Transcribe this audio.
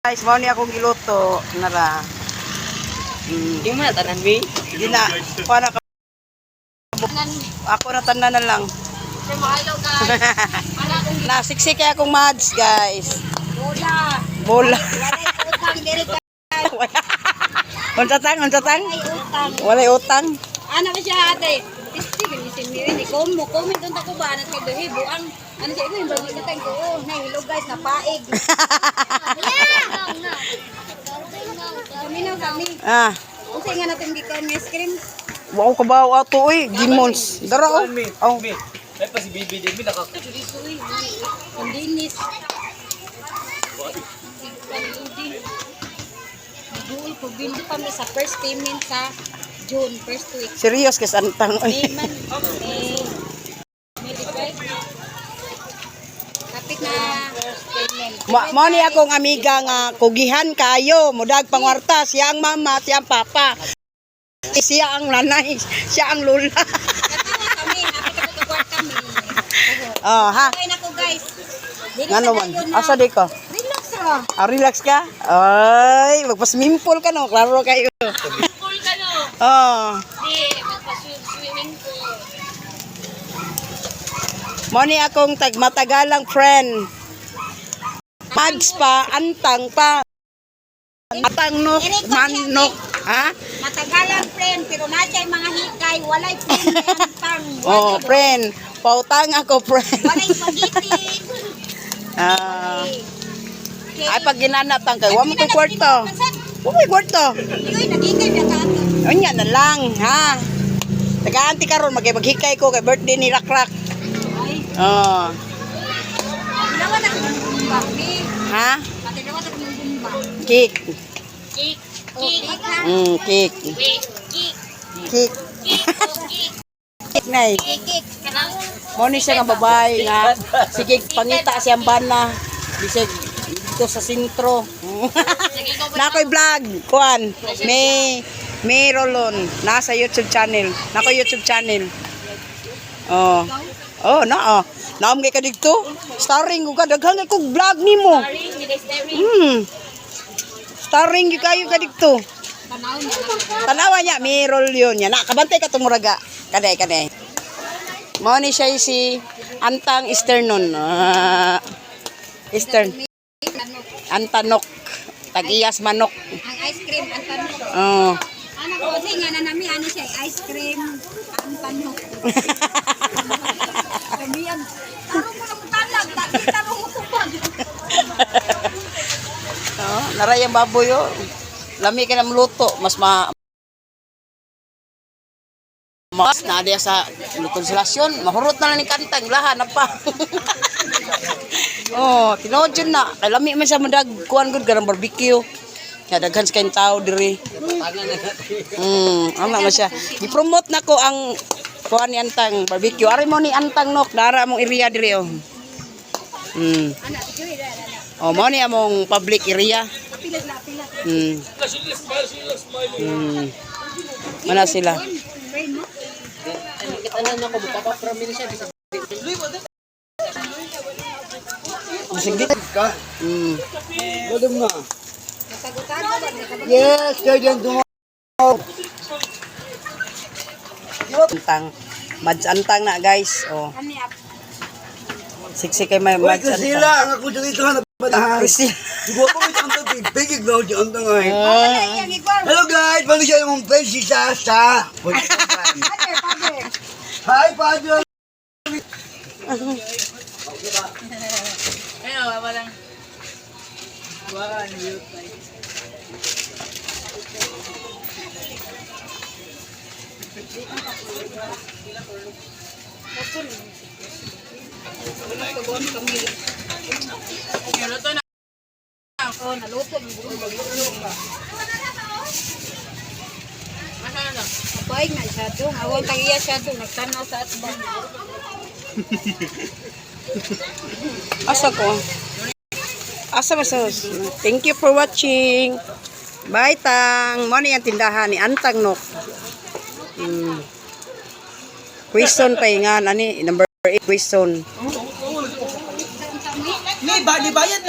Guys, mao ni akong giluto nara. Di mo na tanan, Mi. Di na kuha na ka. Ako na tanan na lang. Hello guys. Na siksik kay akong mads, guys. Bola. Bola. Walay utang diri ka. Unsa tang, unsa tang? Ay utang. Walay utang. Ano ba siya ate? Tisti gani si Miri ni ko mo comment unta ko ba anak kay duhi buang. Ano siya imo yung bagi sa tang ko. Oh, nay hello guys, napaig. Kami na kami. Ah, Unsa nga natin gikaon nga ice cream? wow ka ba ato oy, Gimons. Dara oh. Oh. May pa si Bibi din, Mi naka. Uy, ang linis. Duol ko bindo kami sa first payment sa June, first week. Serious kay antang oy. May man, may, may divide. Kapit na first payment. Mao ni akong amiga nga kugihan kayo, mudag pangwarta, siya ang mama, siya ang papa. Siya ang nanay, siya ang lola. Natawa kami, hapit ako kagwar kami. Oh, ha. Okay na ko guys. Dili Ngano sa man? dayon na. Asa di ko? Relax ra. Ah, relax ka? Ay, magpa-swimming pool ka no, klaro kayo. Pool ka no? Oh. Di, magpa-swimming pool. Mao ni akong tagmatagalang friend. Pads pa, antang pa. Atang nok, manok, ha? Matagalan friend, pero na siya mga hikay, walay friend may antang. Oh, friend. Pautang ako, friend. Walay spaghetti. Ah. Ay, pag ginanatang kay, wa mo ko'y kwarto. Wa mo'y kwarto. Uy, nagigay na ka ato. Unya na lang, ha? Tagaan ti karon maghikay ko kay birthday ni Rakrak. Ay, Oh. dalawa na kong bumba. Mi, Ha? pati dalawa na kong bumba. Cake. Cake, Okay cake, na. Cake. wait, cake, Cake. cake, oh, cake, Cake na eh. cake, cake. Kanang, Mo ni siya nga babae nga sige pangita siyang bana bisag dito sa sentro. sige ko ba? Na ako'y vlog, kuan. May May Rolon nasa YouTube channel. Nako YouTube channel. Oh. Oh, na oh. Naam kay ka didto. Starring ko ka daghan kay kog vlog nimo. Starring, di guys, starring. Starring gyud kayo ka didto. Tanaw niya. Tanawa niya, may roll yun niya. Nakabantay ka tumuraga. Kaday, kaday. Mao ni siya si Antang Easternon. Ah, Eastern. Antanok. Tag-iyas manok. Ang ice cream, ang tanok. Oh. Ano ko, kasi nga na nami, ano siya, ice cream, ang tanok. Kami ang, tarong mo lang talag, dati tarong mo tupag. Oh, naray ang baboy oh. Lami ka ng luto, mas ma mas na diya sa konsolasyon, mahurot na lang ni kantang lahan na pa. Oh, tinuod yun na. Kay lami man siya mudag kuan gud garang barbecue. Ya daghan sa kayong tao diri. Ana man siya. Gi-promote nako ang kuan ni Antang barbecue. Ari mo ni Antang nok, dara among area diri oh. Ana, video, ila, ila, ila. Oh, mo ni among public area. Apilag na, apilag. Mana sila? Friend mo? Tanan ako, magpapa-pramin siya. Bisag Sige. Ka? Gadam na. Natagutago ba? Nakabag- Yes, kaya dyan dumo. Antang. Mads antang na guys. Oh. Ano yan? Siksi kay may Uy, mads antang. Priscilla, ang ako dyan ito na badahan. Priscilla. Siguro ko ito ang tabi. Bigig na ako dyan ang ay. Wala iyang igwar. Hello guys, balik siya yung friend si Sasa. Father, father. Hi, Father. Ayun, walang. Wala, mute. Oh, naluto ng buong bagyo. Abay nga siya dong. Awang tagiya siya dong. Nagtanaw sa atbang. Asa ko? Asa ba sa? Thank you for watching. Bye tang. Mo ni ang tindahan ni Antang Nok. Quezon pa nga ani number 8 Quezon. Ni, ba, di bayad